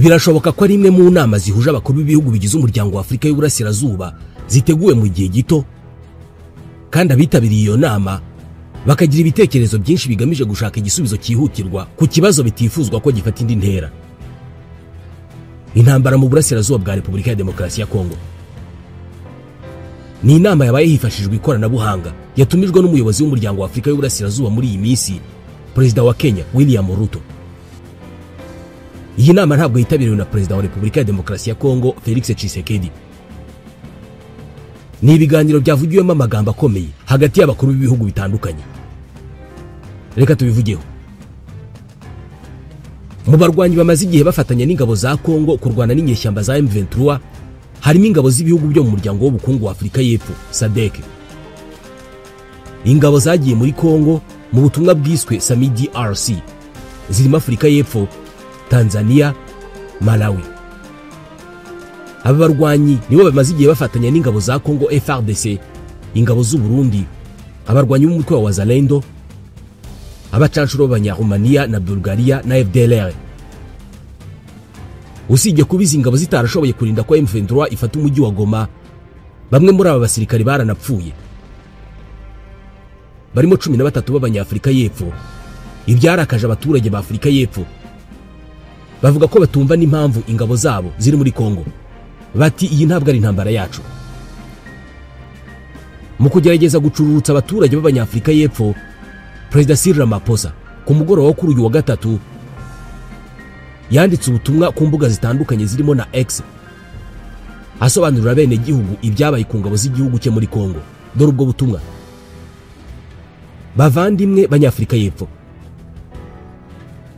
Birashoboka ko ari imwe mu nama zihuje abakuru b'ibihugu bigize umuryango wa Afurika y'Uburasirazuba ziteguwe mu gihe gito, kandi abitabiriye iyo nama bakagira ibitekerezo byinshi bigamije gushaka igisubizo cyihutirwa ku kibazo bitifuzwa ko gifata indi ntera. Intambara mu burasirazuba bwa Repubulika ya Demokarasi ya Kongo. Ni inama yabaye hifashishijwe ikoranabuhanga, yatumijwe n'umuyobozi w'umuryango wa Afurika y'Uburasirazuba muri iyi minsi, Perezida wa Kenya William Ruto. Iyi nama ntabwo yitabiriwe na Perezida wa Repubulika ya Demokarasi ya Kongo Felix Tshisekedi. Ni ibiganiro byavugiwemo amagambo akomeye hagati y'abakuru b'ibihugu bitandukanye. Reka tubivugeho. Mu barwanyi bamaze igihe bafatanya n'ingabo za Kongo kurwana n'inyeshyamba za M23, harimo ingabo z'ibihugu byo mu muryango w'ubukungu wa Afurika y'Epfo SADC. Ingabo zagiye muri Kongo mu butumwa bwiswe SAMIDRC zirimo Afurika y'Epfo, Tanzania, Malawi. Aba barwanyi nibo bamaze igihe bafatanya n'ingabo za Kongo FARDC, ingabo z'u Burundi, abarwanyi b'umutwe wa Wazalendo, abacanshuro b'Abanyarumaniya na Bulgaria na FDLR. Usibye kuba izi ngabo zitarashoboye kurinda ko M23 ifata umujyi wa Goma, bamwe muri aba basirikari baranapfuye. Barimo 13 b'Abanyafurika y'Epfo. Ibyarakaje abaturage ba Afurika y'Epfo bavuga ko batumva n'impamvu ingabo zabo ziri muri Kongo. Bati iyi ntabwo ari intambara yacu. Mu kugerageza gucururutsa abaturage b'Abanyafurika y'Epfo, Perezida Cyril Ramaphosa ku mugoroba wo kuri uyu wa gatatu yanditse ubutumwa ku mbuga zitandukanye zirimo na X, asobanurira bene gihugu ibyabaye ku ngabo z'igihugu cye muri Kongo. Dore ubwo butumwa: Bavandimwe Banyafurika y'Epfo,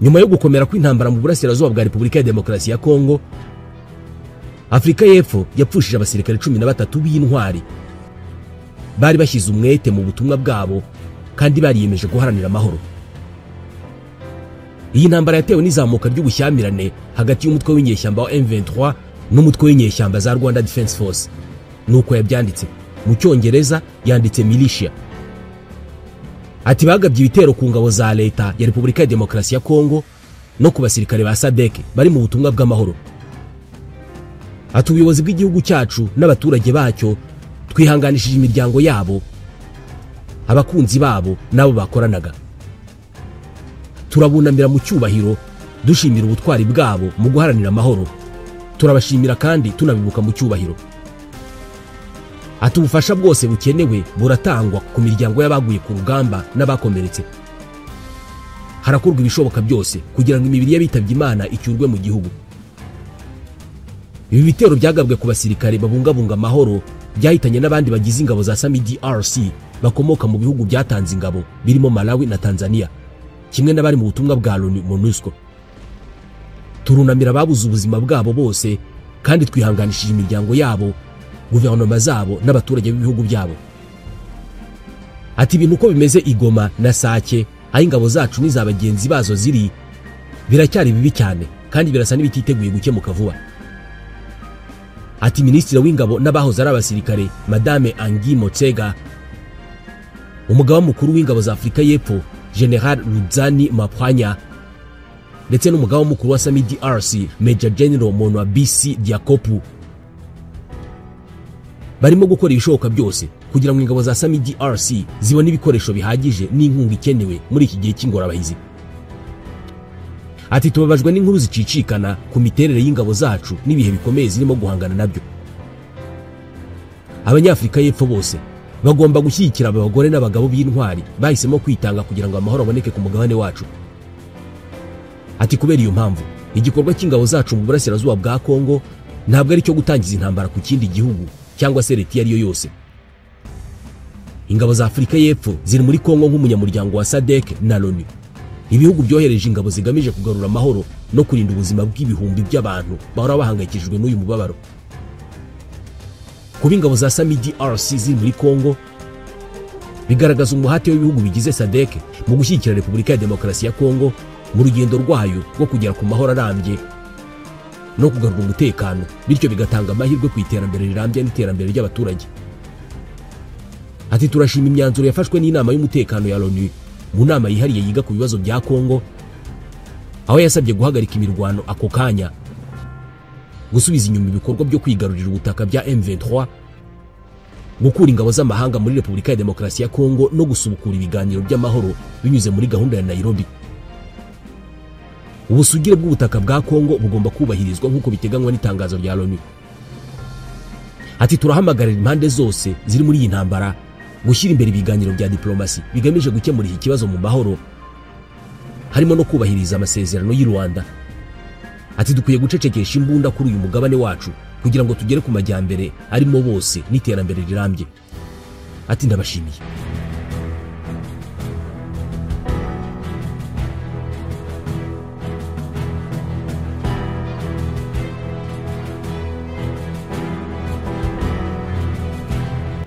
nyuma yo gukomera kw'intambara mu burasirazuba bwa Repubulika ya Demokarasi ya Kongo, Afurika y'Epfo yapfushije abasirikare 13 b'intwari bari bashyize umwete mu butumwa bwabo kandi bariyemeje guharanira amahoro. Iyi ntambara yatewe n'izamuka ry'ubushyamirane hagati y'umutwe w'inyeshyamba wa M23 n'umutwe w'inyeshyamba za Rwanda Defense Force. Nuko yabyanditse mu Cyongereza, yanditse militia. Ati bagabye ibitero ku ngabo za leta ya Repubulika ya Demokarasi ya Kongo no ku basirikare ba SADC bari mu butumwa bw'amahoro. Ati ubuyobozi bw'igihugu cyacu n'abaturage bacyo twihanganishije imiryango yabo, abakunzi babo nabo bakoranaga. Turabunamira mu cyubahiro, dushimira ubutwari bwabo mu guharanira amahoro. Turabashimira kandi tunabibuka mu cyubahiro. Ati ubufasha bwose bukenewe buratangwa ku miryango y'abaguye ku rugamba n'abakomeretse. Harakorwa ibishoboka byose kugira ngo imibiri y'abitabye Imana icyurwe mu gihugu. Ibi bitero byagabwe ku basirikare babungabunga amahoro byahitanye n'abandi bagize ingabo za SAMIDRC bakomoka mu bihugu byatanze ingabo birimo Malawi na Tanzania, kimwe n'abari mu butumwa bwa Loni MONUSCO. Turunamira ababuze ubuzima bwabo bose kandi twihanganishije imiryango yabo, guverinoma zabo n'abaturage b'ibihugu byabo. Ati ibintu uko bimeze i Goma na Sake, aho ingabo zacu n'iza bagenzi bazo ziri, biracyari bibi cyane kandi birasa n'ibititeguye gukemuka vuba. Ati Minisitiri w'ingabo n'abahoze ari abasirikare Madame Angie Motshega, umugaba mukuru w'ingabo za Afurika y'Epfo General Rudzani Maphwanya, ndetse n'umugaba mukuru wa SAMIDRC Major General Monwabisi Dyakopu barimo gukora ibishoboka byose kugira ngo ingabo za SAMIDRC zibone ibikoresho bihagije n'inkunga ikenewe muri iki gihe cy'ingorabahizi. Ati tubabajwe n'inkuru zicicikana ku miterere y'ingabo zacu n'ibihe bikomeye zirimo guhangana nabyo. Abanyafurika y'Epfo bose bagomba gushyigikira abagore n'abagabo b'intwari bahisemo kwitanga kugira ngo amahoro aboneke ku mugabane wacu. Ati kubera iyo mpamvu igikorwa cy'ingabo zacu mu burasirazuba bwa Kongo ntabwo ari cyo gutangiza intambara ku kindi gihugu cyangwa se leta iyo ari yo yose. Ingabo za Afurika y'Epfo ziri muri Kongo nk'umunyamuryango wa SADC na Loni, ibihugu byohereje ingabo zigamije kugarura amahoro no kurinda ubuzima bw'ibihumbi by'abantu bahora bahangayikishijwe n'uyu mubabaro. Kuba ingabo za SAMIDRC ziri muri Kongo bigaragaza umuhate w'ibihugu bigize SADC mu gushyigikira Repubulika ya Demokarasi ya Kongo mu rugendo rwayo rwo kugera ku mahoro arambye no kugarura umutekano, bityo bigatanga amahirwe ku iterambere rirambye n'iterambere ry'abaturage. Ati turashima imyanzuro yafashwe n'inama y'umutekano ya Loni mu nama yihariye yiga ku bibazo bya Kongo, aho yasabye guhagarika imirwano ako kanya Gusubiza inyuma ibikorwa byo kwigarurira ubutaka bya M23, gukura ingabo z'amahanga muri Repubulika ya Demokarasi ya Kongo no gusubukura ibiganiro by'amahoro binyuze muri gahunda ya Nairobi. Ubusugire bw'ubutaka bwa Kongo bugomba kubahirizwa nk'uko biteganywa n'itangazo rya Loni. Ati turahamagarira impande zose ziri muri iyi ntambara gushyira imbere ibiganiro bya diplomasi bigamije gukemura iki kibazo mu mahoro, harimo no kubahiriza amasezerano y'u Rwanda. Ati dukwiye gucecekesha imbunda kuri uyu mugabane wacu kugira ngo tugere ku majyambere arimo bose n'iterambere rirambye. Ati ndabashimiye.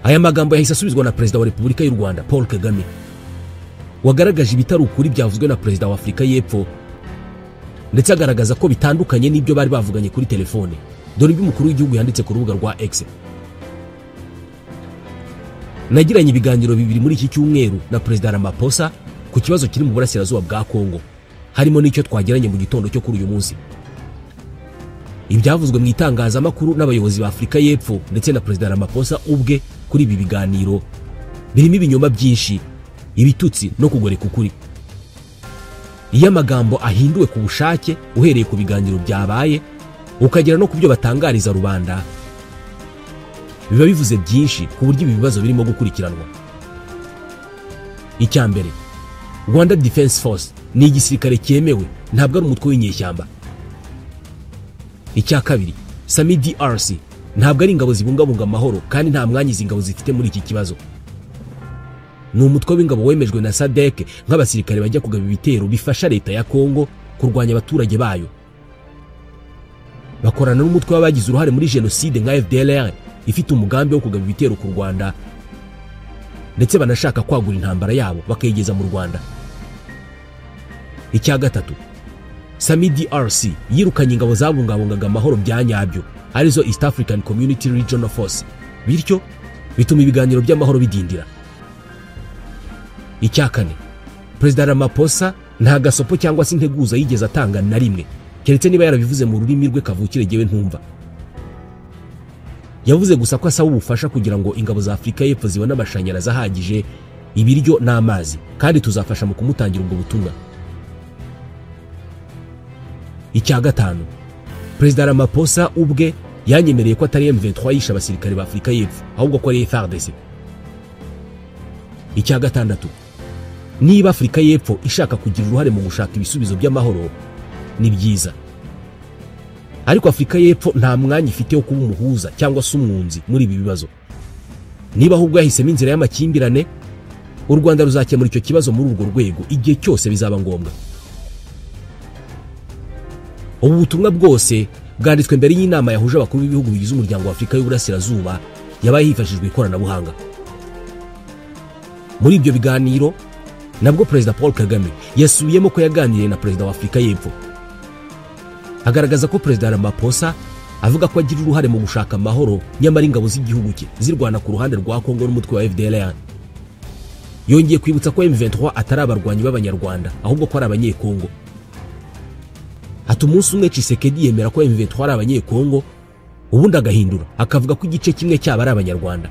Aya magambo yahise asubizwa na Perezida wa Repubulika y'u Rwanda Paul Kagame, wagaragaje ibitari ukuri byavuzwe na Perezida wa Afurika y'Epfo, ndetse agaragaza ko bitandukanye n'ibyo bari bavuganye kuri telefone. Dore ibyo umukuru w'igihugu yanditse ku rubuga rwa X. Nagiranye ibiganiro bibiri muri iki cyumweru na Perezida Ramaphosa ku kibazo kiri mu burasirazuba bwa Kongo, harimo n'icyo twagiranye mu gitondo cyo kuri uyu munsi. Ibyavuzwe mu itangazamakuru n'abayobozi ba Afurika y'Epfo ndetse na Perezida Ramaphosa ubwe kuri ibi biganiro birimo ibinyoma byinshi, ibitutsi no kugoreka ukuri. Iyo amagambo ahinduwe ku bushake uhereye ku biganiro byabaye ukagera no ku byo batangariza rubanda, biba bivuze byinshi ku buryo ibi bibazo birimo gukurikiranwa. Icya mbere, Rwanda Defense Force ni igisirikare cyemewe, ntabwo ari umutwe w'inyeshyamba. Icya kabiri, SAMIDRC ntabwo ari ingabo zibungabunga amahoro kandi nta mwanya izi ngabo zifite muri iki kibazo. Ni umutwe w'ingabo wemejwe na SADC nk'abasirikare bajya kugaba ibitero bifasha leta ya Kongo kurwanya abaturage bayo. Bakorana n'umutwe w'abagize uruhare muri jenoside nka FDLR ifite umugambi wo kugaba ibitero ku Rwanda, ndetse banashaka kwagura intambara yabo bakayigeza mu Rwanda. Icya gatatu, SAMIDRC yirukanye ingabo zabungabungaga amahoro bya nyabyo, arizo East African Community Regional Force, bityo bituma ibiganiro by'amahoro bidindira. Icya kane, Perezida Ramaphosa nta gasopo cyangwa se integuza yigeze atanga na rimwe, keretse niba yarabivuze mu rurimi rwe kavukire jyewe ntumva. Yavuze gusa ko asaba ubufasha kugira ngo ingabo za Afurika y'Epfo zibone amashanyarazi ahagije, ibiryo n'amazi, kandi tuzafasha mu kumutangira ubwo butumwa. Icya gatanu, Perezida Ramaphosa ubwe yanyemereye ko atari M23 yishe abasirikare ba Afurika y'Epfo, ahubwo ko ari FARDC. Icya gatandatu, niba Afurika y'Epfo ishaka kugira uruhare mu gushaka ibisubizo by'amahoro ni byiza, ariko Afurika y'Epfo nta mwanya ifite wo kuba umuhuza cyangwa se umwunzi muri ibi bibazo. Niba ahubwo yahisemo inzira y'amakimbirane, u Rwanda ruzakemura icyo kibazo muri urwo rwego igihe cyose bizaba ngombwa. Ubu butumwa bwose bwanditswe mbere y'inama yahuje abakuru b'ibihugu bigize umuryango wa Afurika y'Uburasirazuba yabaye hifashishijwe ikoranabuhanga. Muri ibyo biganiro nabwo Perezida Paul Kagame yasubiyemo ko yaganiriye na Perezida wa Afurika y'Epfo, agaragaza ko Perezida Ramaphosa avuga ko agira uruhare mu gushaka amahoro, nyamara ingabo z'igihugu cye zirwana ku ruhande rwa Kongo n'umutwe wa FDLR. Yongeye kwibutsa ko M23 atari abarwanyi b'Abanyarwanda, ahubwo ko ari Abanyekongo. Ati umunsi umwe Tshisekedi yemera ko M23 ari Abanyekongo, ubundi agahindura akavuga ko igice kimwe cyaba ari Abanyarwanda.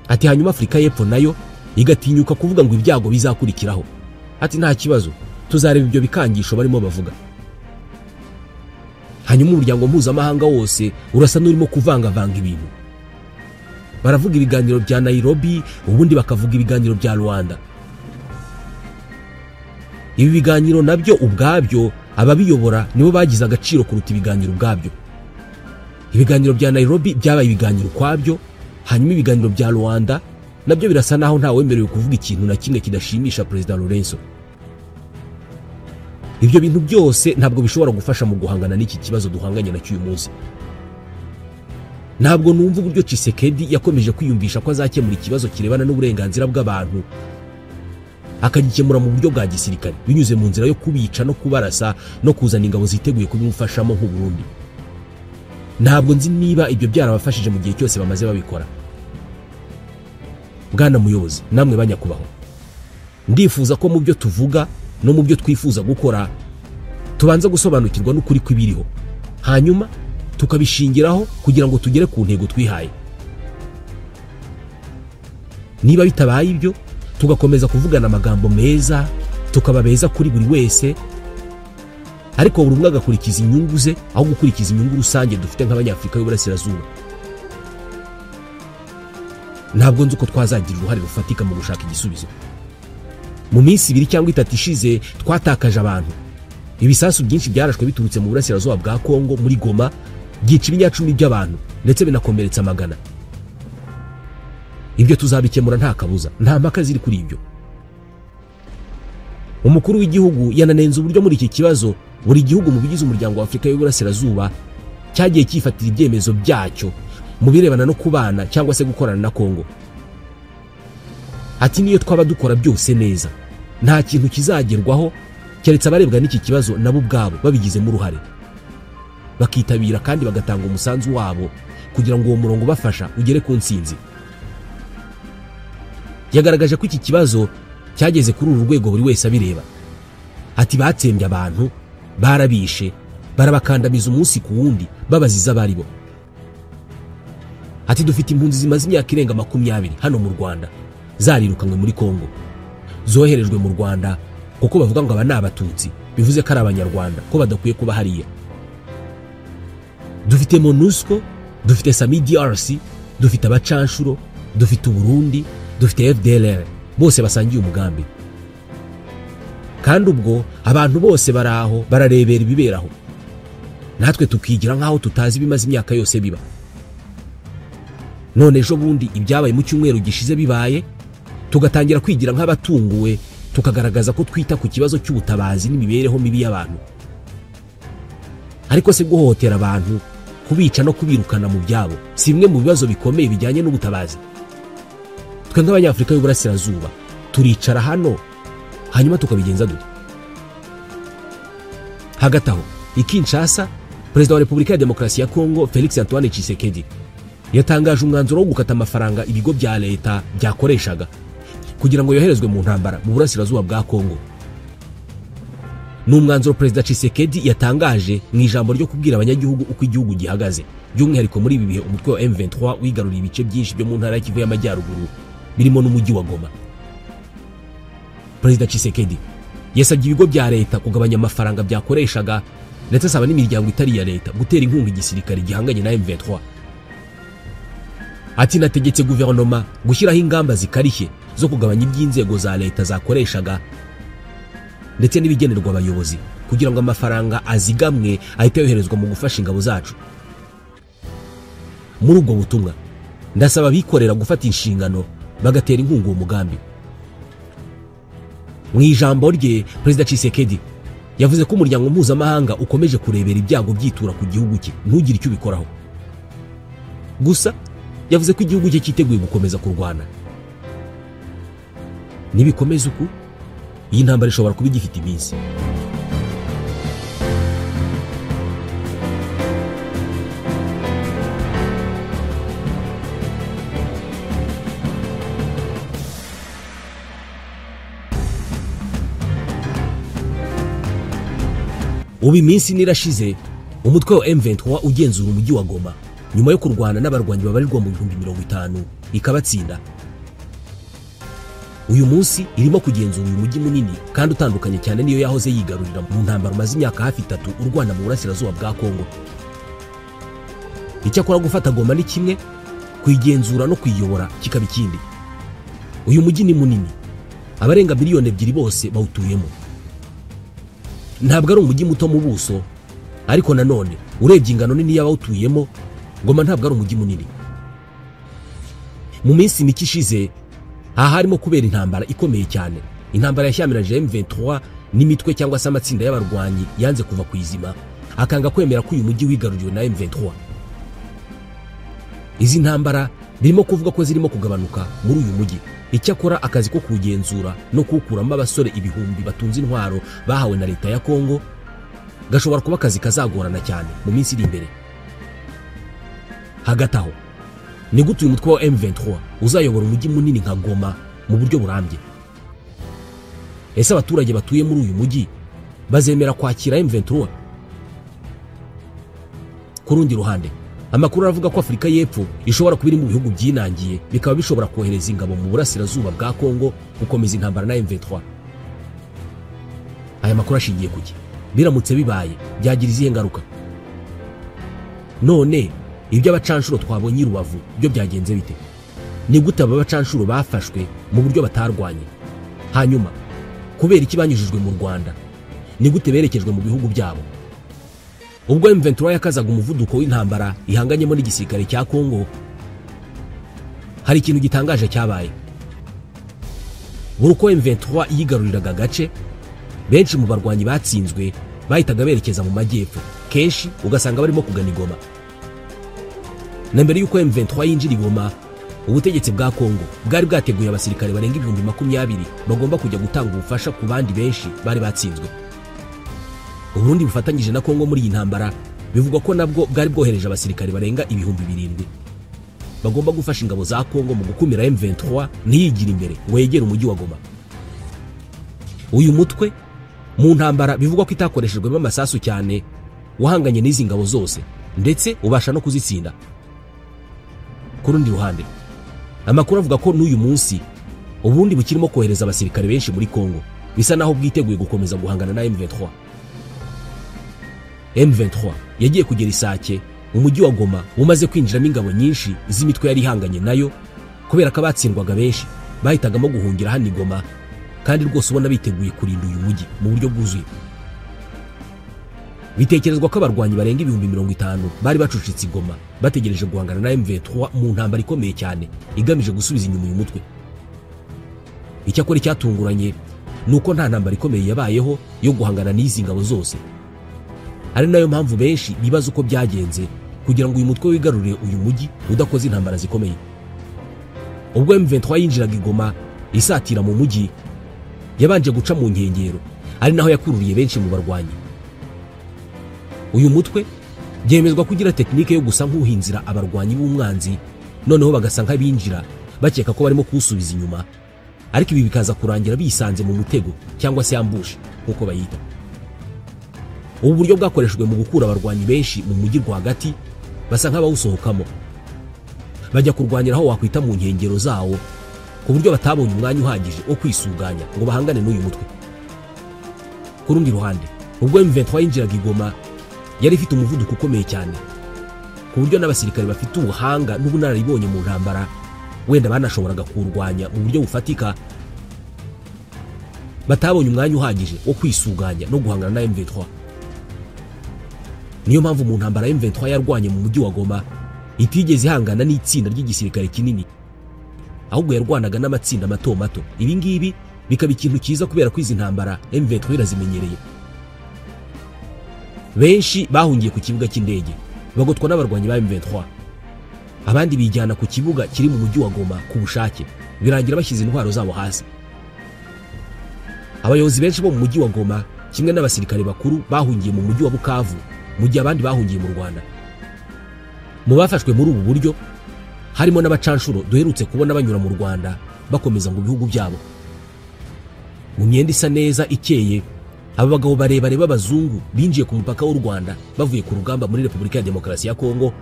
Ati hanyuma Afurika y'Epfo nayo igatinyuka kuvuga ngo ibyago bizakurikiraho. Ati nta kibazo, tuzareba ibyo bikangisho barimo bavuga. Hanyuma umuryango mpuzamahanga wose urasa n'urimo kuvangavanga ibintu. Baravuga ibiganiro bya Nairobi, ubundi bakavuga ibiganiro bya Rwanda. Ibi biganiro nabyo ubwabyo ababiyobora nibo bagize agaciro kuruta ibiganiro ubwabyo. Ibiganiro bya Nairobi byabaye ibiganiro kwabyo, hanyuma ibiganiro bya Rwanda nabyo birasa naho nta wemerewe kuvuga ikintu na kimwe kidashimisha Perezida Lorenzo. Ibyo bintu byose ntabwo bishobora gufasha mu guhangana n'iki kibazo duhanganye nacyo uyu munsi. Ntabwo numva uburyo Tshisekedi yakomeje kwiyumvisha ko azakemura ikibazo kirebana n'uburenganzira bw'abantu, akagikemura mu buryo bwa gisirikare binyuze mu nzira yo kubica no kubarasa no kuzana ingabo ziteguye kubimufashamo nk'u Burundi. Ntabwo nzi niba ibyo byarabafashije mu gihe cyose bamaze babikora. Bwana muyobozi, namwe banyakubaho, ndifuza ko mu byo tuvuga no mu byo twifuza gukora tubanza gusobanukirwa n'ukuri kw'ibiriho. Hanyuma tukabishingiraho kugira ngo tugere ku ntego twihaye. Niba bitabaye ibyo, tugakomeza kuvugana amagambo meza, tukaba beza kuri buri wese, ariko buri umwe agakurikiza inyungu ze aho gukurikiza inyungu rusange dufite nk'Abanyafurika y'Uburasirazuba, ntabwo nzi uko twazagira uruhare rufatika mu gushaka igisubizo. Mu minsi 2 cyangwa 3 ishize twatakaje abantu. Ibisasu byinshi byarashwe biturutse mu burasirazuba bwa Kongo muri Goma, byica ibinyacumi by'abantu ndetse binakomeretsa amagana. Ibyo tuzabikemura nta kabuza, nta mpaka ziri kuri ibyo. Umukuru w'igihugu yananenze uburyo muri iki kibazo buri gihugu mu bigize umuryango wa Afurika y'Uburasirazuba cyagiye cyifatira ibyemezo byacyo mu birebana no kubana cyangwa se gukorana na Kongo. Ati niyo twaba dukora byose neza, nta kintu kizagerwaho keretse abarebwa n'iki kibazo nabo ubwabo babigizemo uruhare, bakitabira kandi bagatanga umusanzu wabo kugira ngo uwo murongo ubafasha ugere ku ntsinzi. Yagaragaje ko iki kibazo cyageze kuri uru rwego buri wese abireba. Ati batsembye abantu, barabishe, barabakandamiza umunsi ku wundi babaziza abaribo. Ati dufite impunzi zimaze imyaka irenga 20 hano mu Rwanda, zarirukanywe muri Kongo, zoherejwe mu Rwanda kuko bavuga ngo aba ni Abatutsi, bivuze ko ari Abanyarwanda, ko badakwiye kuba hariya. Dufite MONUSCO, dufite SAMIDRC, dufite abacanshuro, dufite Burundi, dufite FDLR, bose basangiye umugambi. Kandi ubwo abantu bose baraho bararebera ibiberaho, natwe tukigira nkaho tutazi bimaze imyaka yose biba. None ejo bundi ibyabaye mu cyumweru gishize bibaye, tugatangira kwigira nk'abatunguwe, tukagaragaza ko twita ku kibazo cy'ubutabazi n'imibereho mibi y'abantu. Ariko se guhohotera abantu, kubica no kubirukana mu byabo, si bimwe mu bibazo bikomeye bijyanye n'ubutabazi? Twe nk'Abanyafurika y'Uburasirazuba turicara hano hanyuma tukabigenza dute? Hagati aho i Kinshasa, Perezida wa Repubulika ya Demokarasi ya Kongo Felix Antoine Tshisekedi yatangaje umwanzuro wo gukata amafaranga ibigo bya leta byakoreshaga kugira ngo yoherezwe mu ntambara mu burasirazuba bwa Kongo. Ni umwanzuro Perezida Tshisekedi yatangaje mu ijambo ryo kubwira abanyagihugu uko igihugu gihagaze, by'umwihariko muri ibi bihe umutwe wa M23 wigaruriye ibice byinshi byo mu ntara ya Kivu y'Amajyaruguru birimo n'umujyi wa Goma. Perezida Tshisekedi yasabye ibigo bya leta kugabanya amafaranga byakoreshaga, ndetse asaba n'imiryango itari iya leta gutera inkunga igisirikare gihanganye na M23. Ati nategetse guverinoma gushyiraho ingamba zikarishye zo kugabanya iby'inzego za leta zakoreshaga ndetse n'ibigenerwa abayobozi kugira ngo amafaranga azigamwe ahite yoherezwa mu gufasha ingabo zacu. Muri ubwo butumwa ndasaba abikorera gufata inshingano bagatera inkunga uwo mugambi. Mu ijambo rye Perezida Tshisekedi yavuze ko umuryango mpuzamahanga ukomeje kurebera ibyago byitura ku gihugu cye ntugire icyo ubikoraho. Gusa yavuze ko igihugu cye cyiteguye gukomeza kurwana. Nibikomeza uku, iyi ntambara ishobora kuba igifite iminsi. Ubu iminsi nirashize umutwe wa M23 ugenzura umujyi wa Goma nyuma yo kurwana n'abarwanyi babarirwa mu 50,000 ikabatsinda. Uyu munsi irimo kugenzura uyu mujyi munini kandi utandukanye cyane niyo yahoze yigarurira mu ntambara maze imyaka hafi 3 urwana mu burasirazuba bwa Kongo. Icyakora gufata Goma ni kimwe, kuyigenzura no kuyiyobora kikaba ikindi. Uyu mujyi ni munini, abarenga miliyoni 2 bose bawutuyemo. Ntabwo ari umujyi muto mu buso, ariko nanone urebye ingano nini y'abawutuyemo, Goma ntabwo ari umujyi munini. Mu minsi mike ishize aha harimo kubera intambara ikomeye cyane, intambara yashyamirije M23 n'imitwe cyangwa se amatsinda y'abarwanyi yanze kuva ku izima, akanga kwemera ko uyu mujyi wigaruriwe na M23. Izi ntambara birimo kuvuga ko zirimo kugabanuka muri uyu mujyi. Icyakora akazi ko kugenzura no kukuramo abasore ibihumbi batunze intwaro bahawe na leta ya Kongo gashobora kuba akazi kazagorana cyane mu minsi iri imbere. Hagati aho ni gute uyu mutwe wa M23 uzayobora umujyi munini nka Goma mu buryo burambye? Ese abaturage batuye muri uyu mujyi bazemera kwakira M23? Ku rundi ruhande, amakuru aravuga ko Afurika y'Epfo ishobora kuba iri mu bihugu byinangiye, bikaba bishobora kohereza ingabo mu burasirazuba bwa Kongo gukomeza intambara na M23. Aya makuru ashingiye kuki? Biramutse bibaye byagira izihe ngaruka? None ibyo abacanshuro twabonye i Rubavu byo byagenze bite? Ni gute aba bacanshuro bafashwe mu buryo batarwanye? Hanyuma kubera iki banyujijwe mu Rwanda? Ni gute berekejwe mu bihugu byabo? Ubwo M23 yakazaga umuvuduko w'intambara ihanganyemo n'igisirikare cya Kongo, hari ikintu gitangaje cyabaye. Buri uko M23 yigaruriraga agace, benshi mu barwanyi batsinzwe bahitaga berekeza mu majyepfo, kenshi ugasanga barimo kugana i Goma. Na mbere y'uko M23 yinjira i Goma, ubutegetsi bwa Kongo bwari bwateguye abasirikare barenga 20,000 bagomba kujya gutanga ubufasha ku bandi benshi bari batsinzwe. Uburundi bufatanyije na Kongo muri iyi ntambara bivugwa ko nabwo bwari bwohereje abasirikare barenga 7,000 bagomba gufasha ingabo za Kongo mu gukumira M23 ntiyigire imbere ngo yegere umujyi wa Goma. Uyu mutwe mu ntambara bivugwa ko itakoreshejwemo amasasu cyane wahanganye n'izi ngabo zose ndetse ubasha no kuzitsinda. Ku rundi ruhande, amakuru avuga ko n'uyu munsi Uburundi bukirimo kohereza abasirikare benshi muri Kongo, bisa naho bwiteguye gukomeza guhangana na M23. M23 yagiye kugera Isake, umujyi wa Goma umaze kwinjiramo ingabo nyinshi z'imitwe yari ihanganye nayo, kubera ko abatsindwaga benshi bahitagamo guhungira hano i Goma, kandi rwose ubona biteguye kurinda uyu mujyi mu buryo bwuzuye. Bitekerezwa ko abarwanyi barenga 50,000 bari bacucitse i Goma bategereje guhangana na M23 mu ntambara ikomeye cyane igamije gusubiza inyuma uyu mutwe. Icyakora icyatunguranye ni uko nta ntambara ikomeye yabayeho yo guhangana n'izi ngabo zose, ari nayo mpamvu benshi bibaza uko byagenze kugira ngo uyu mutwe wigarurire uyu mujyi udakoze intambara zikomeye. Ubwo M23 yinjiraga i Goma isatira mu mujyi, yabanje guca mu nkengero, ari naho yakururiye benshi mu barwanyi. Uyu mutwe byemezwa kugira tekinike yo gusa nk'uhinzira abarwanyi b'umwanzi, noneho bagasa nk'abinjira bakeka ko barimo kuwusubiza inyuma, ariko ibi bikaza kurangira bisanze mu mutego cyangwa se ambush nk'uko bayita. Ubu buryo bwakoreshejwe mu gukura abarwanyi benshi mu mujyi rwagati basa nk'abawusohokamo bajya kurwanira aho wakwita mu nkengero zawo, ku buryo batabonye umwanya uhagije wo kwisuganya ngo bahangane n'uyu mutwe. Ku rundi ruhande, ubwo M23 yinjiraga i Goma yari ifite umuvuduko ukomeye cyane, ku buryo n'abasirikare bafite ubuhanga n'ubunararibonye mu ntambara wenda banashoboraga kurwanya mu buryo bufatika, batabonye umwanya uhagije wo kwisuganya no guhangana na M23. Niyo mpamvu mu ntambara M23 yarwanye mu mujyi wa Goma itigeze ihangana n'itsinda ry'igisirikare kinini, ahubwo yarwanaga n'amatsinda mato mato. Ibi ngibi bikaba ikintu cyiza kubera ko izi ntambara M23 irazimenyereye. Benshi bahungiye ku kibuga cy'indege bagotwa n'abarwanyi ba M23, abandi bijyana ku kibuga kiri mu mujyi wa Goma ku bushake, birangira bashyize intwaro zabo hasi. Abayobozi benshi bo mu mujyi wa Goma kimwe n'abasirikare bakuru bahungiye mu mujyi wa Bukavu, mu gihe abandi bahungiye mu Rwanda. Mu bafashwe muri ubu buryo harimo n'abacanshuro duherutse kubona banyura mu Rwanda bakomeza ngo bihugu byabo. Mu myenda isa neza ikeye, aba bagabo barebare b'abazungu binjiye ku mupaka w'u Rwanda bavuye ku rugamba muri Repubulika ya Demokarasi ya Kongo,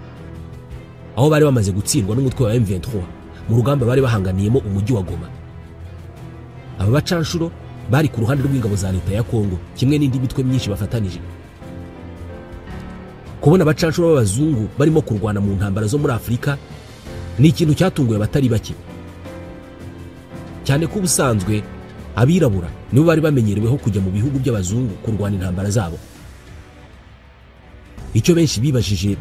aho bari bamaze gutsindwa n'umutwe wa M23 mu rugamba bari bahanganiyemo umujyi wa Goma. Aba bacanshuro bari ku ruhande rw'ingabo za leta ya Kongo kimwe n'indi mitwe myinshi bafatanije. Kubona abacanshuro b'abazungu barimo kurwana mu ntambara zo muri Afurika ni ikintu cyatunguye abatari bake, cyane ko ubusanzwe abirabura nibo bari bamenyereweho kujya mu bihugu by'abazungu kurwana intambara zabo. Icyo benshi bibajije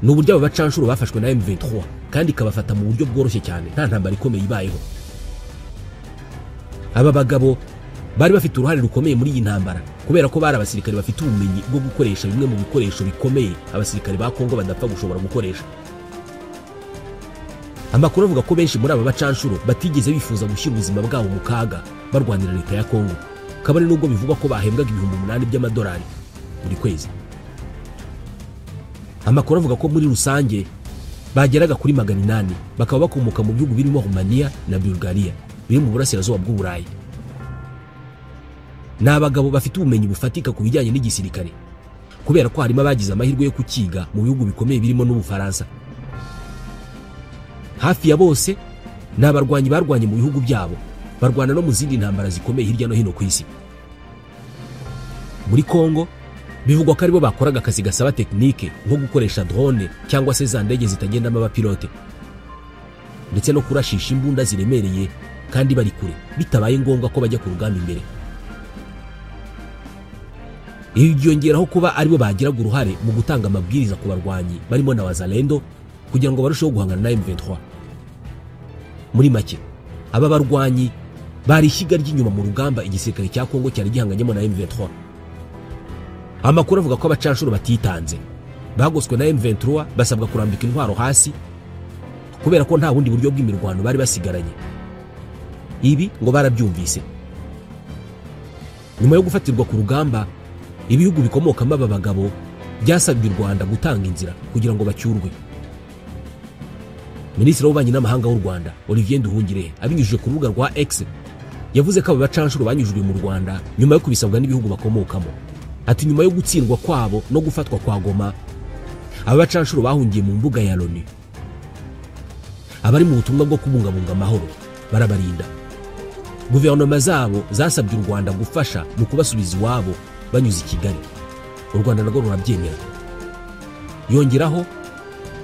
ni uburyo aba bacanshuro bafashwe na M23 kandi ikabafata mu buryo bworoshye cyane nta ntambara ikomeye ibayeho. Aba bagabo bari bafite uruhare rukomeye muri iyi ntambara kubera ko bari abasirikare bafite ubumenyi bwo gukoresha bimwe mu bikoresho bikomeye abasirikare ba Kongo badapfa gushobora gukoresha. Amakuru avuga ko benshi muri aba bacanshuro batigeze bifuza gushyira ubuzima bwabo mu kaga barwanira leta ya Kongo, kabone nubwo bivugwa ko bahembwaga $8,000 by'amadolari buri kwezi. Amakuru avuga ko muri rusange bageraga kuri 800 bakaba bakomoka mu bihugu birimo Romania na Bulgaria biri mu burasirazuba bw'Uburayi. Ni abagabo bafite ubumenyi bufatika ku bijyanye n'igisirikare, kubera ko harimo abagize amahirwe yo kukiga mu bihugu bikomeye birimo n'Ubufaransa. Hafi ya bose ni abarwanyi barwanye mu bihugu byabo, barwana no mu zindi ntambara zikomeye hirya no hino ku isi. Muri Kongo bivugwa ko aribo bakoraga akazi gasaba tekinike nko gukoresha drone cyangwa se za ndege zitagendamo abapilote, ndetse no kurashisha imbunda ziremereye kandi bari kure bitabaye ngombwa ko bajya ku rugamba imbere. Ibi byongeraho kuba aribo bagiraga uruhare mu gutanga amabwiriza ku barwanyi barimo na Wazalendo kugira ngo barusheho guhangana na M23. Muri make, aba barwanyi bari ishyiga ry'inyuma mu rugamba igisirikare cya Kongo cyari gihanganyemo na M23. Amakuru avuga ko abacanshuro batitanze, bagoswe na M23 basabwa kurambika intwaro hasi kubera ko nta bundi buryo bw'imirwano bari basigaranye. Ibi ngo barabyumvise. Nyuma yo gufatirwa ku rugamba, ibihugu bikomokamo aba bagabo byasabye u Rwanda gutanga inzira kugira ngo bacyurwe. Minisitiri w'Ububanyi n'Amahanga w'u Rwanda Olivier Nduhungirehe abinyujije ku rubuga rwa X yavuze ko aba bacanshuro banyujijwe mu Rwanda nyuma yo kubisabwa n'ibihugu bakomokamo. Ati nyuma yo gutsindwa kwabo no gufatwa kwa Goma, aba bacanshuro bahungiye mu mbuga ya Loni. Abari mu butumwa bwo kubungabunga amahoro barabarinda. Guverinoma zabo zasabye u Rwanda gufasha mu kubasubiza iwabo banyuze i Kigali. U Rwanda narwo rurabyemera. Yongeraho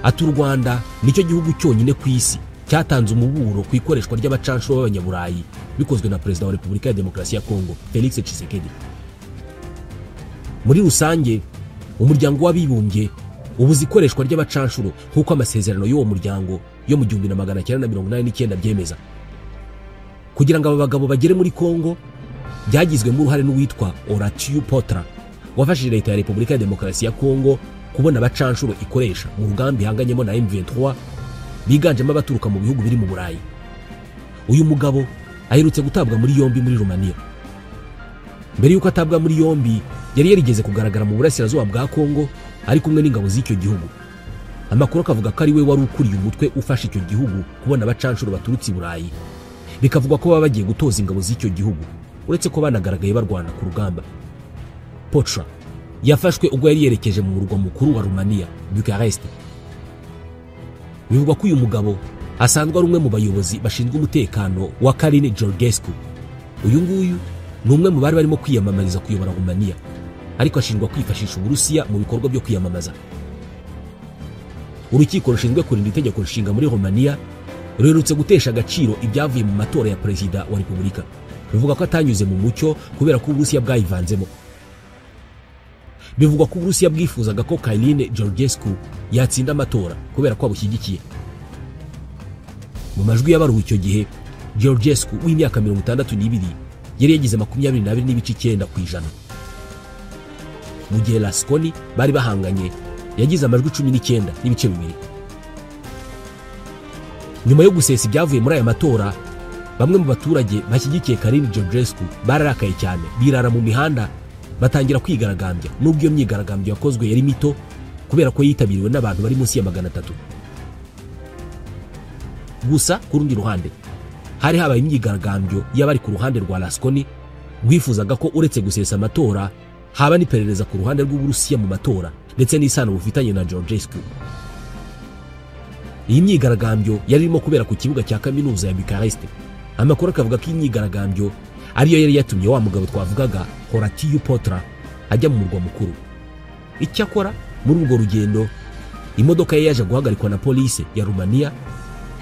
ati u Rwanda nicyo gihugu cyonyine ku isi cyatanze umuburo ku ikoreshwa ry'abacanshuro b'abanyaburayi bikozwe na Perezida wa Repubulika ya Demokarasi ya Kongo Felix Tshisekedi. Muri rusange, umuryango w'abibumbye ubuza ikoreshwa ry'abacanshuro nk'uko amasezerano y'uwo muryango yo mu 1989 byemeza. Kugira ngo aba bagabo bagere muri Kongo byagizwemo uruhare n'uwitwa Horatiu Potra wafashije leta ya Repubulika ya Demokarasi ya Kongo kubona abacanshuro ikoresha mu rugamba ihanganyemo na M23 biganjemo abaturuka mu bihugu biri mu Burayi. Uyu mugabo aherutse gutabwa muri yombi muri Romania. Mbere yuko atabwa muri yombi yari yarigeze kugaragara mu burasirazuba bwa Kongo ari kumwe n'ingabo z'icyo gihugu. Amakuru akavuga ko ari we wari ukuriye umutwe ufasha icyo gihugu kubona abacanshuro baturutse i Burayi. Bikavugwa ko baba bagiye gutoza ingabo z'icyo gihugu, uretse ko banagaragaye barwana ku rugamba. Potra yafashwe ubwo yari yerekeje mu murwa mukuru wa Romania, Bucharest. Bivugwa ko uyu mugabo asanzwe ari umwe mu bayobozi bashinzwe umutekano wa Călin Georgescu. Uyu nguyu ni umwe mu bari barimo kwiyamamariza kuyobora Romania, ariko ashinjwa kwifashisha Uburusiya mu bikorwa byo kwiyamamaza. Urukiko rushinzwe kurinda itegeko nshinga muri Romania ruherutse gutesha agaciro ibyavuye mu matora ya Perezida wa Repubulika, bivuga ko atanyuze mu mucyo kubera ko Uburusiya bwayivanzemo. Bivugwa ko Uburusiya bwifuzaga ko Călin Georgescu yatsinda amatora kubera ko abushyigikiye. Mu majwi y'abaruwe icyo gihe, Georgescu w'imyaka 62 yari yagize 22.9%, mu gihe Lasconi bari bahanganye yagize amajwi 19.2. Nyuma yo gusesa ibyavuye muri aya matora, bamwe mu baturage bashyigikiye Călin Georgescu bararakaye cyane, birara mu mihanda batangira kwigaragambya, nubwo iyo myigaragambyo yakozwe yari mito kubera ko yitabiriwe n'abantu bari munsi ya 300. Gusa ku rundi ruhande hari habaye imyigaragambyo y'abari ku ruhande rwa Lasconi rwifuzaga ko uretse gusesa amatora haba n'iperereza ku ruhande rw'Uburusiya mu matora ndetse n'isano bufitanye na Georgescu. Iyi myigaragambyo yari irimo kubera ku kibuga cya kaminuza ya Bucharest. Amakuru akavuga ko iyi myigaragambyo ariyo yari yatumye wa mugabo twavugaga Horatiu Potra ajya mu murwa mukuru. Icyakora muri urwo rugendo imodoka ye yaje guhagarikwa na polisi ya Romania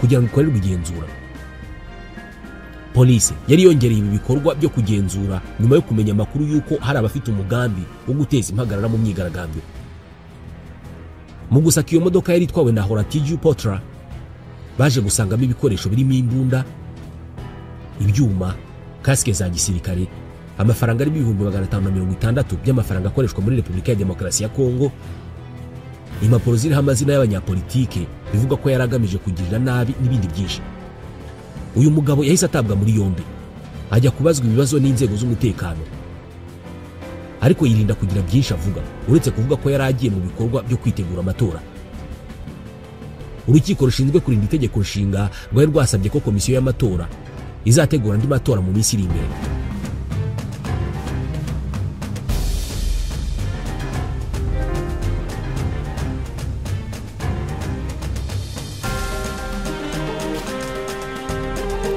kugira ngo ikorerwe igenzura. Polisi yari yongereye ibi bikorwa byo kugenzura nyuma yo kumenya amakuru y'uko hari abafite umugambi wo guteza impagarara mu myigaragambyo. Mu gusaka iyo modoka yari itwawe na Horatiu Potra, baje gusangamo ibikoresho birimo imbunda, ibyuma, kasike za gisirikare, amafaranga ari 560,000 by'amafaranga akoreshwa muri Repubulika ya Demokarasi ya Kongo, impapuro ziriho amazina y'abanyapolitike bivuga ko yari agamije kugirira nabi n'ibindi byinshi. Uyu mugabo yahise atabwa muri yombi ajya kubazwa ibibazo n'inzego z'umutekano, ariko yirinda kugira byinshi avuga uretse kuvuga ko yari agiye mu bikorwa byo kwitegura amatora. Urukiko rushinzwe kurinda itegeko nshinga rwari rwasabye ko komisiyo y'amatora izategura andi matora mu minsi iri imbere.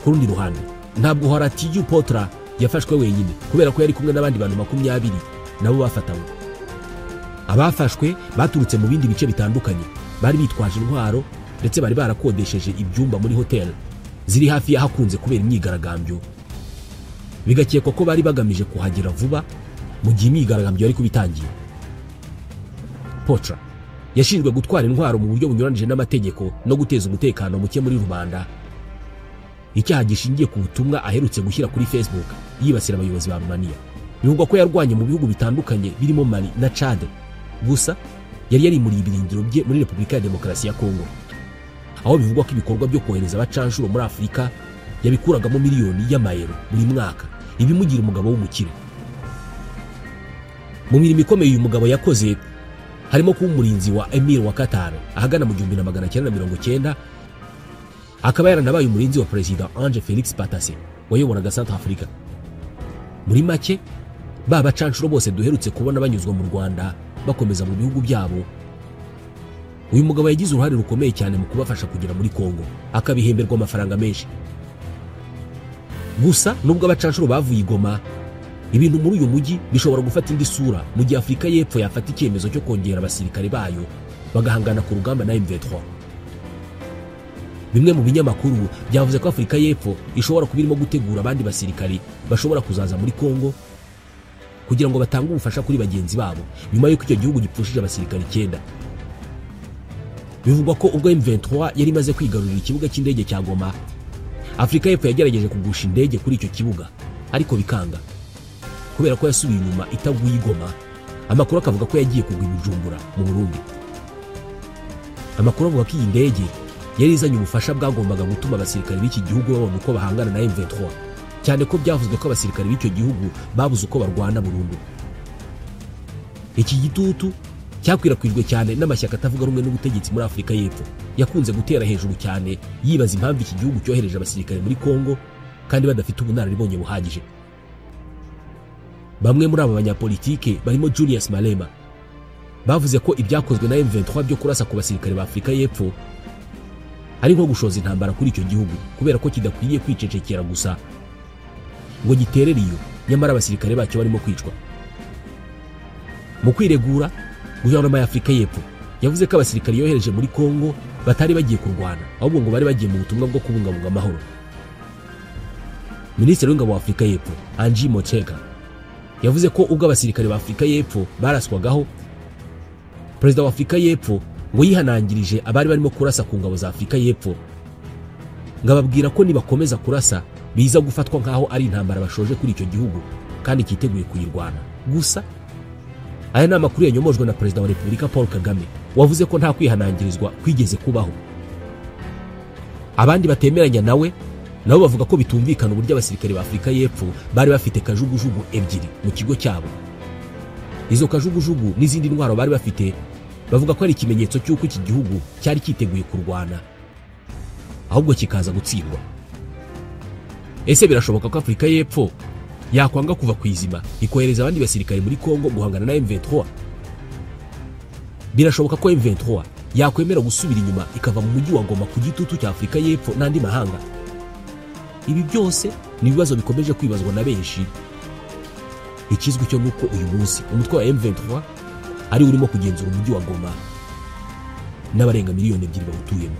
Ku rundi ruhande, ntabwo Horatiu Potra yafashwe wenyine, kubera ko yari kumwe n'abandi bantu 20 nabo bafatanywe. Abafashwe baturutse mu bindi bice bitandukanye, bari bitwaje intwaro ndetse bari barakodesheje ibyumba muri hotel ziri hafi y'ahakunze kubera imyigaragambyo, bigakekwa ko bari bagamije kuhagera vuba mu gihe imyigaragambyo yari kubitangiye. Potra yashinjwe gutwara intwaro mu buryo bunyuranije n'amategeko no guteza umutekano muke muri rubanda, icyaha gishingiye ku butumwa aherutse gushyira kuri Facebook yibasira abayobozi ba Romania. Bivugwa ko yarwanye mu bihugu bitandukanye birimo Mali na Chad, gusa yari yarimuriye ibirindiro bye muri Repubulika ya Demokarasi ya Kongo, aho bivugwa ko ibikorwa byo kohereza abacanshuro muri Afurika yabikuragamo miliyoni y'amayero buri mwaka, ibimugira umugabo w'umukire. Mu mirimo ikomeye uyu mugabo yakoze harimo kuba umurinzi wa Emir wa Qatar ahagana mu 1990, akaba yaranabaye umurinzi wa Perezida Ange Felix Patassé wayoboraga Centre Africa. Muri make, ba bacanshuro bose duherutse kubona banyuzwa mu Rwanda bakomeza mu bihugu byabo, uyu mugabo yagize uruhare rukomeye cyane mu kubafasha kugera muri Kongo, akabihemberwa amafaranga menshi. Gusa nubwo abacanshuro bavuye i Goma, ibintu muri uyu mujyi bishobora gufata indi sura mu gihe Afurika y'Epfo yafata icyemezo cyo kongera abasirikare bayo bagahangana ku rugamba na M23. Bimwe mu binyamakuru byavuze ko Afurika y'Epfo ishobora kuba irimo gutegura abandi basirikari bashobora kuzaza muri Kongo kugira ngo batange ubufasha kuri bagenzi babo nyuma y'uko icyo gihugu gipfushije abasirikari 9. Bivugwa ko ubwo M23 yari imaze kwigarurira ikibuga cy'indege cya Goma, Afurika y'Epfo yagerageje kugusha indege kuri icyo kibuga ariko bikanga kubera ko yasubiye inyuma itaguye Goma. Amakuru akavuga ko yagiye kugwa i Bujumbura mu Burundi. Amakuru avuga ko iyi ndege yari izanye ubufasha bwagombaga gutuma abasirikare b'iki gihugu babona uko bahangana na M23, cyane ko byavuzwe ko abasirikare b'icyo gihugu babuze uko barwana burundu. Iki gitutu cyakwirakwijwe cyane n'amashyaka atavuga rumwe n'ubutegetsi muri Afurika y'Epfo, yakunze gutera hejuru cyane yibaza impamvu iki gihugu cyohereje abasirikare muri Kongo kandi badafite ubunararibonye buhagije. Bamwe muri aba banyapolitike barimo Julius Malema bavuze ko ibyakozwe na M23 byo kurasa ku basirikare ba Afurika y'Epfo ari nko gushoza intambara kuri icyo gihugu, kubera ko kidakwiriye kwicecekera gusa ngo giterere iyo nyamara abasirikare bacyo barimo kwicwa. Mu kwiregura, guverinoma ya Afurika y'Epfo yavuze ko abasirikare yohereje muri Kongo batari bagiye kurwana, ahubwo ngo bari bagiye mu butumwa bwo kubungabunga amahoro. Minisitiri w'ingabo wa Afurika y'Epfo Angie Motshekga yavuze ko ubwo abasirikare ba Afurika y'Epfo baraswagaho, Perezida wa Afurika y'Epfo ngo yihanangirije abari barimo kurasa ku ngabo za Afurika y'Epfo, ngo ababwira ko nibakomeza kurasa biza gufatwa nkaho ari intambara bashoje kuri icyo gihugu kandi cyiteguye kuyirwana. Gusa aya ni amakuru yanyomojwe na Perezida wa Repubulika Paul Kagame, wavuze ko nta kwihanangirizwa kwigeze kubaho. Abandi batemeranya nawe nabo bavuga ko bitumvikana uburyo abasirikare ba Afurika y'Epfo bari bafite kajugujugu 2 mu kigo cyabo. Izo kajugujugu n'izindi ntwaro bari bafite bavuga ko ari ikimenyetso cy'uko iki gihugu cyari cyiteguye kurwana, ahubwo kikaza gutsindwa. Ese birashoboka ko Afurika y'Epfo yakwanga kuva ku izima ikohereza abandi basirikare muri Kongo guhangana na M23? Birashoboka ko M23 yakwemera gusubira inyuma ikava mu mujyi wa Goma ku gitutu cya Afurika y'Epfo n'andi mahanga? Ibi byose ni ibibazo bikomeje kwibazwa na benshi. Ikizwi cyo nuko uyu munsi umutwe wa M23 ari urimo kugenzura umujyi wa Goma n'abarenga miliyoni 2 bawutuyemo.